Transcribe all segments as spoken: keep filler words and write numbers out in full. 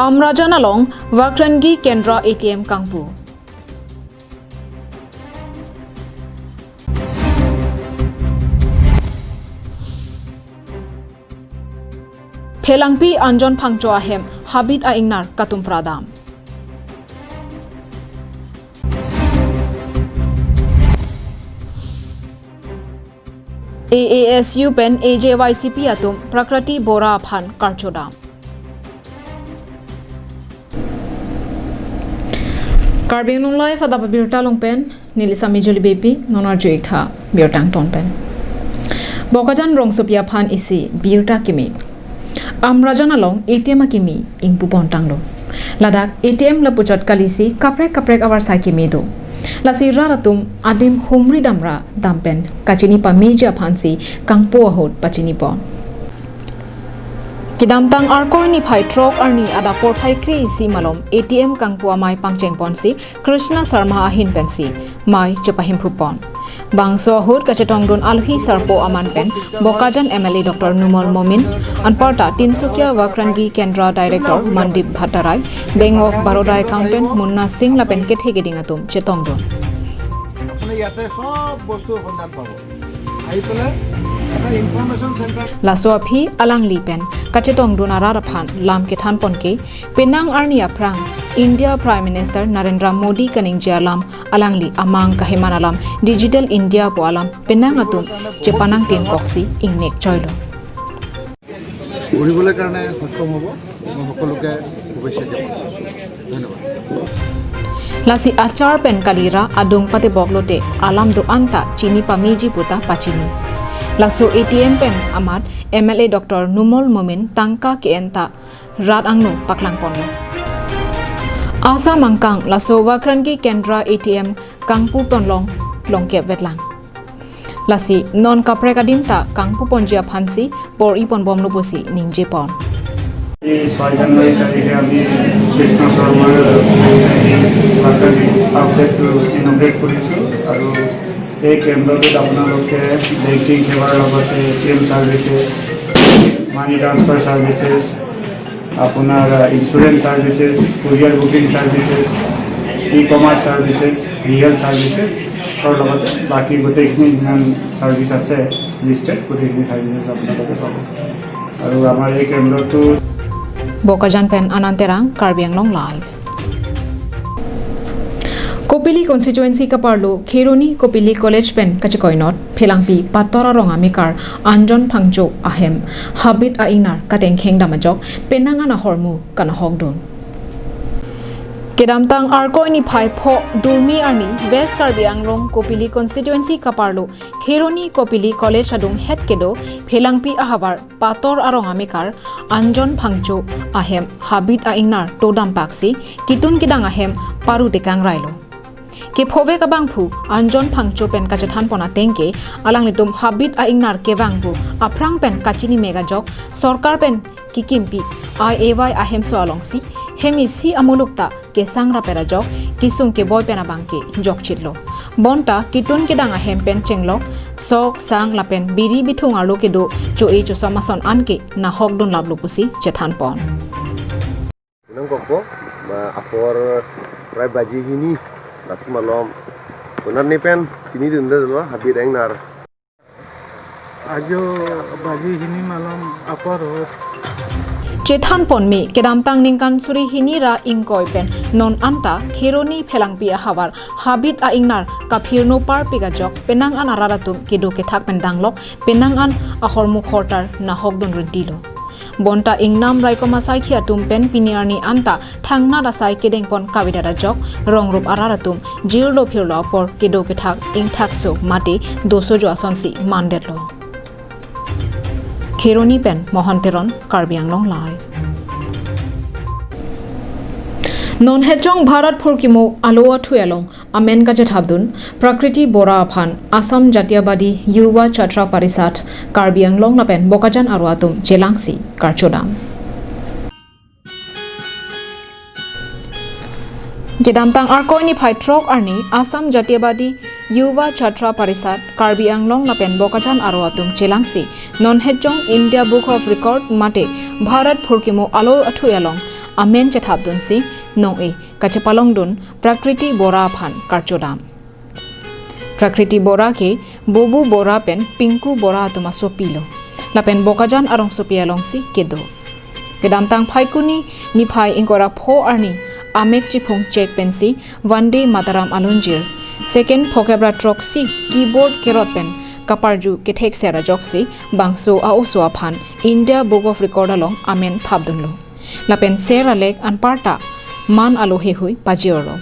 Amrajan along Vakrangi Kendra A T M kangpu. Phelangpi Anjon Phangcho ahem habit a-ingnar katum pradam. A A S U pen A J Y C P atum Prakriti Bora aphan karchodam. Karbi Anglong Live adap abirta along pen neli Sami Juli Beypi, non arju-ik tha birta angton pen. Bokajan rongsopi aphan isi birta kimi. Amrajan along A T M akimi ingpu pon tanglo. Ladak A T M lapuchot kalisi kaprek kaprek avarsai kimi do. Lasi rat atum adim humri damra dam pen kachini pameji aphansi kangpu ahut pachini pon. Kedamtang Arkoi niphai throk arni adap porphai kre-isi malom A T M kangpu amei pangcheng ponsi Krishna Sharma ahin pensi mei chepahemphu pon. Bangso ahut kachetongdun alohi sarpo aman pen Bokajan M L A Doctor Numal Momin, anparta Tinsukia Vakrangi Kendra Director Mandip Bhattarai, Bank of Baroda Accountant Munna Singh lapen kethe keding atum chetongdun. আপুনি ইয়াতে সব বস্তুৰ সন্ধান পাব। আহি পেলাই এটা information centre. Laso aphi alangli pen kachetongdun arat aphan lam kethan ponke, penang arni aphrang India Prime Minister Narendra Modi kaningje alam, alangli amang kaheman alam Digital India pu alam penang atum chepanangtin koksi ingnek choilo. কৰিবলৈ কাৰণে সক্ষম হ'ব। মই সকলোকে শুভেচ্ছা জনাইছোঁ। ধন্যবাদ। Lasi achar pen kalira adung patebok lote alam do-an ta chini pameji puta pachini. Laso A T M pen amat M L A Doctor Numal Momin tangka ke-en ta rat angno paklang ponlo. Asa mangkang laso Vakrangi Kendra A T M kangpu ponlong longkep vetlang. Lasi non kaprek adim ta kangpu ponji aphansi bor-i ponbomlo pusi ningje pon. এই ছয় জানুৱাৰী তাৰিখে আমি কৃষ্ণ শৰ্মাৰ আউটলেটটো ইনগ্ৰেট কৰিছোঁ আৰু এই কেন্দ্ৰটোত আপোনালোকে বেংকিং সেৱাৰ লগতে A T M services, money transfer services, আপোনাৰ, আ, insurance services, courier booking services, e commerce services, real চাৰ্ভিচেছৰ লগতে বাকী গোটেইখিনি যিমান চাৰ্ভিচ আছে লিষ্টেড, গোটেইখিনি চাৰ্ভিচেছ আপোনালোকে পাব। আৰু আমাৰ এই কেন্দ্ৰটো Bokajan pen Anand Terang, Karbi Anglong Live. Kopili constituency kaparlo Kheroni Kopili College pen kachekoinot phelangpi pator arong amekar Anjon Phangcho ahem habit a-ingnar katengkheng dam ajok penang an ahormu kanahokdun. Kedamtang Arkoi niphai pho Durmi arni West Karbi Anglong Kopili constituency kaparlo Kheroni Kopili College adunghet kedo phelangpi ahavar pator arong amekar Anjon Phangcho ahem habit a-ingnar todam paksi kitun kedang ahem paru tekang railo. Kephovek abangphu Anjon Phangcho pen kachethan pon ateng ke alanglitum habit a-ingnar kevang pu aphrang pen kachini mek ajok sorkar pen kikimpi I A Y ahemso alongsi hem isi amuluk ta kesang rapet ajok kesung keboi pen abang ke jokchitlo. Bonta kitun kedang ahem pen chenglok sok sang lapen biri bithung arlo kedo cho-e chosom ason an ke nahokdun laplo pusi chethan pon. Nang kokpo, ma apor prai baji hini, lasi malom. Benar ni pen, sini dun deh dulu, habit a-ingnar. Ajo baji hini malom apor ho. Chethan ponme, kedamtang ningkan suri hini ra ingkoi pen non anta Kheroni phelangpi ahavar habit a-ingnar kaphirno parpik ajok penang an arat atum kedo kethak pen danglok penang an ahormu khortar nahokdun rintilo. Bonta ingnam raikom asaikhi atum pen pini arni anta thangnat asai kedeng pon kavedet ajok rongrup arat atum jirlo phirlo apor kedo kethak ingthakso mate dosojo asonsi mandetlo. Kheroni pen Mohan Teron, Karbi Anglong Live. Non hejong Bharat phurkimo alo athui along amen kachethapdun Prakriti Bora aphan Assam Jatiyabadi Yuva Chhatra Parishad Karbi Anglong lapen Bokajan aro atum chelangsi karchodam. Kedamtang Arkoi niphai throk arni Assam Jatiyabadi Yuva Chhatra Parishad Karbi Anglong lapen Bokajan aro atum chelangsi non hejong India Book of Record mate Bharat phurkimo alo athui along amen chethapdunsi nong-e kachepalongdun Prakriti Bora aphan karchodam. Prakriti Bora ke Bobu Bora pen Pinku Bora atum asopilo. Lapen Bokajan arongsopi alongsi kedo. Kedamtang Phaikuni niphai ingkoi ra pho arni amek chiphung chek pensi Vande Mataram alunjir, second phokep ra throksi keyboard kerot pen kaparju kethekser ajoksi bangso a-oso aphan India Book of Record along amen thapdunlo. Lapen ser alek anparta man alo heihui pajirlo.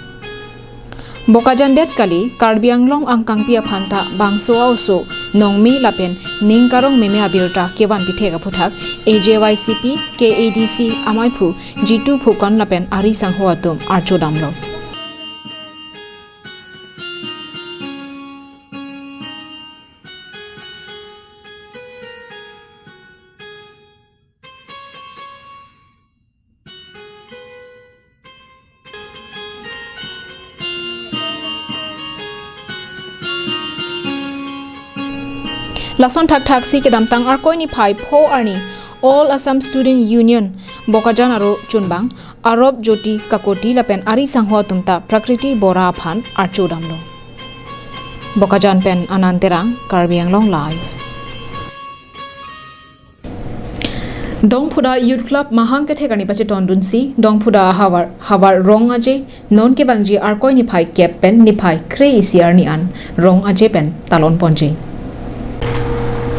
Bokajan det kali, Karbi Anglong angkangpi aphanta bangso a-oso nongme lapen ning karong meme abirta kevan pithek aphuthak A J Y C P, K A D C amaiphu Jitu Phukan lapen ari sangho atum archodamlo. Lason thakthaksi kedamtang Arkoi niphai pho arni All Assam Student Union Bokajan aro chunbang Arop Jyoti Kakoti lapen ari sangho atum ta Prakriti Bora aphan archodamlo. Bokajan pen Anand Terang, Karbi Anglong Live. Dongphuda Youth Club mahang kethek arni pachetondunsi Dongphuda ahavar, havar Rong Aje, non kevangji Arkoi niphai kep pen niphai kre-isi arni an Rong Aje pen talon ponji.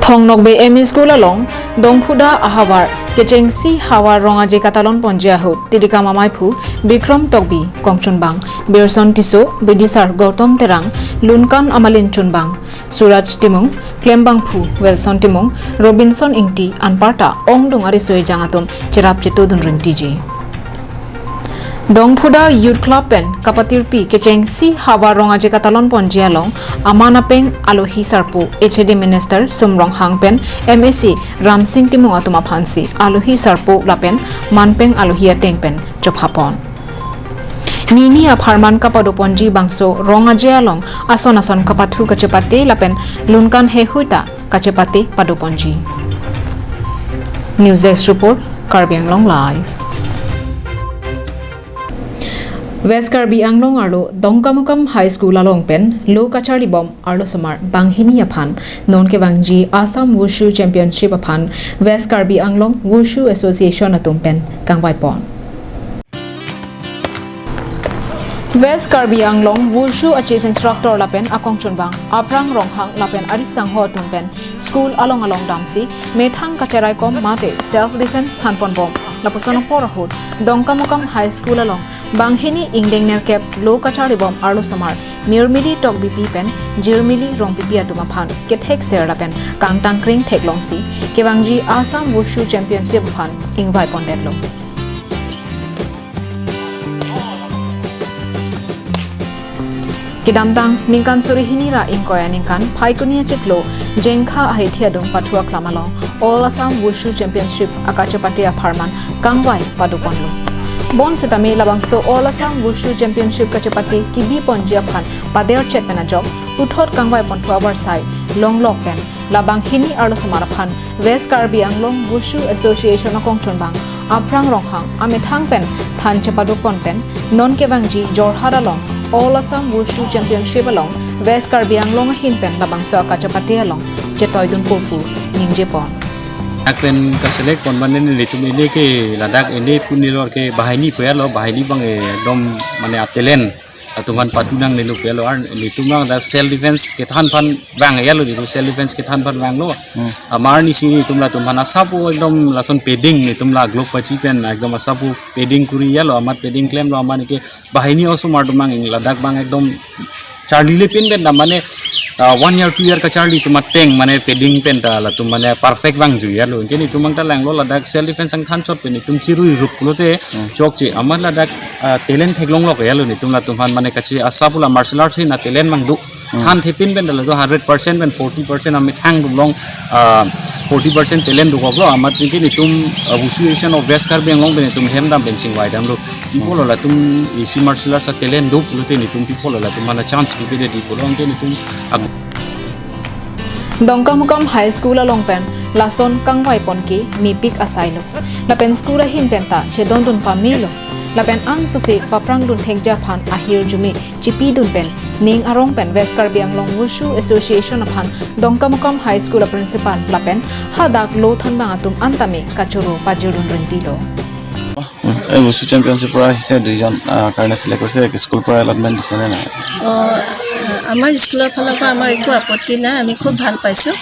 Thong Nokbe M E School along Dongphuda ahavar kechengsi havar Rong Aje katalon ponji ahut Tirikam amaiphu Bikram Tokbi, kongchunbang Birson Tisso, bidisar Gautam Terang, Lunkan amalin chunbang Suraj Timung, klembangphu Wilson Timung, Robinson Ingti anparta ongdung ariso ejang atum cherap chetodun ringtiji. Dongphuda Youth Club pen kapatirpi kechengsi havar Rong Aje katalon ponji along aman apeng alohi sarpo H A D Minister Sum Ronghang pen M A C Ramsing Timung atum aphansi alohi sarpo lapen manpeng alohi ateng pen chophapon. Nini apharman kapadoponji bangso Rong Aje along ason ason kapathu kachepate lapen Lunkan heihui ta kachepate padoponji. News Desk Report, Karbi Anglong Live. West Karbi Anglong arlo Dongkamukam High School along pen lo kacharlibom arlosomar banghini aphan non kevangji Assam Wushu Championship aphan West Karbi Anglong Wushu Association atum pen kangvaipon. West Karbi Anglong Wushu a Chief Instructor lapen akongchunbang Aprang Ronghang lapen ari sangho atum pen school along along damsi methang kacheraikom mate self defense thanponbom. Lapuson apor ahut Dongkamukam High School along banghini ingdeng nerkep lo kacharlibom arlosomar Mirmili Tokbipi pen Jirmili Rongpipi atum aphan kethekser lapen kangtangkring theklongsi kevangji Assam Wushu Championship aphan ingvaipondetlo. Kedamtang ningkan suri hini ra ingkoi aningkan Phaikuni achiklo Jengkha ahithi adung pathu aklam along All Assam Wushu Championship akachepate apharman kangvai padoponlo. Bonsitame labangso All Assam Wushu Championship kachepate kibiponji aphan paderchet pen ajok puthot kangvaiponthu abarsai longlok pen labang hini arlosomar aphan West Karbi Anglong Wushu Association akongchunbang Aprang Ronghang amethang pen than chepadopon pen non kevangji Jorhat along All Assam Wushu Championship along West Karbi Anglong ahin pen labangso akachepate along chetoidunpo pu ningjepon. Ak pen kaselect pon mane nelitum ele ke ladak ele punilor ke bahini puyalo, bahini bang ekdom mane a talent atum aphan patu nangnelo puyalo, ar nelitum nang da self defense kethan aphan vang yalo, nelitum self defense kethan aphan vanglo. Hmm. Amar nisi nelitum latum aphan asapu ekdom lason padding nelitum la glove pachi pen ekdom asapu padding kuri yalo, amat padding klemlo, amat ke bahini osomar atum mang ladak bang ekdom charlile pin pen ta mane, ah, one year, two year kacharli atum ateng mane padding pen ta latum mane perfect vangjuiyalo. Anke nelitum mang ta langlo ladak self defense angthan chot pen nelitum chirui rup pulote, hmm, chokche amat ladak, ah, talent theklonglok yalo nelitum latum aphan mane kachi asapu la martial arts hin a talent mang do. Hmm. Than thepin pen ta laso hundred percent pen forty percent amethang dulong, ah, forty percent talent dokoklo, amat chingki nelitum, ah, Wushu Association of West Karbi Anglong pen nelitum hem dam pen chingvai damlo. Pi apotlo latum isi martial arts a talent do pulote nelitum pi apotlo latum aphan chance pipedet pu pulo, anke nelitum ag- Dongkamukam High School along pen lason kangvai pon ke mepik asai lo. Lapen school ahin penta chedondun pamelo. Lapen angsose paprang dun thekja aphan ahirjume chipi dun pen ning arong pen West Karbi Anglong Wushu Association aphan Dongkamukam High School a principal lapen hadak lo thanbang atum anta me kachoro pajir dun rinti lo. এই বস্তু চেম্পিয়নশ্বিপৰ পৰা আহিছে দুইজন আহ, কাৰণে চিলেক্ট কৰিছে স্কুল পৰা এলটমেণ্ট দিছে নে নাই? অ, আমাৰ স্কুলৰ ফালৰ পৰা আমাৰ একো আপত্তি নাই, আমি খুব ভাল পাইছোঁ।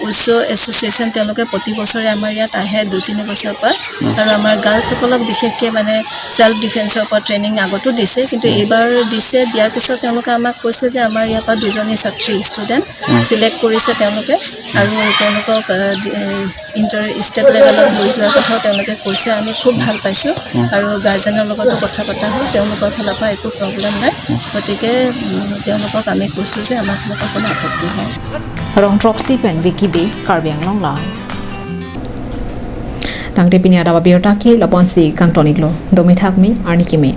উচ্চ এছ'চিয়েশ্যন তেওঁলোকে প্ৰতি বছৰে আমাৰ ইয়াত আহে দুই তিনি বছৰৰ পৰা। আৰু আমাৰ গাৰ্লছসকলক বিশেষকৈ মানে ছেল্ফ ডিফেন্সৰ ওপৰত ট্ৰেইনিং আগতো দিছে, কিন্তু এইবাৰ দিছে। দিয়াৰ পিছত তেওঁলোকে আমাক কৈছে যে আমাৰ ইয়াৰ পৰা দুজনী ছাত্ৰী ষ্টুডেণ্ট চিলেক্ট কৰিছে তেওঁলোকে, আৰু তেওঁলোকক ইণ্টাৰ ষ্টেট লেভেলত লৈ যোৱাৰ কথাও তেওঁলোকে কৈছে। আমি খুব ভাল পাইছোঁ আৰু গাৰ্জেনৰ লগতো কথা পতা হ'ল, তেওঁলোকৰ ফালৰ পৰা একো প্ৰব্লেম নাই। গতিকে উম, তেওঁলোকক আমি কৈছোঁ যে আমাৰ ফালৰ পৰা কোনো আপত্তি নাই। Rong throksi pen Vicky Bey, Karbi Anglong Live. Tangte pini adap abirta ke lapu-ansi kangton-iklo. Domi thak me, arni keme.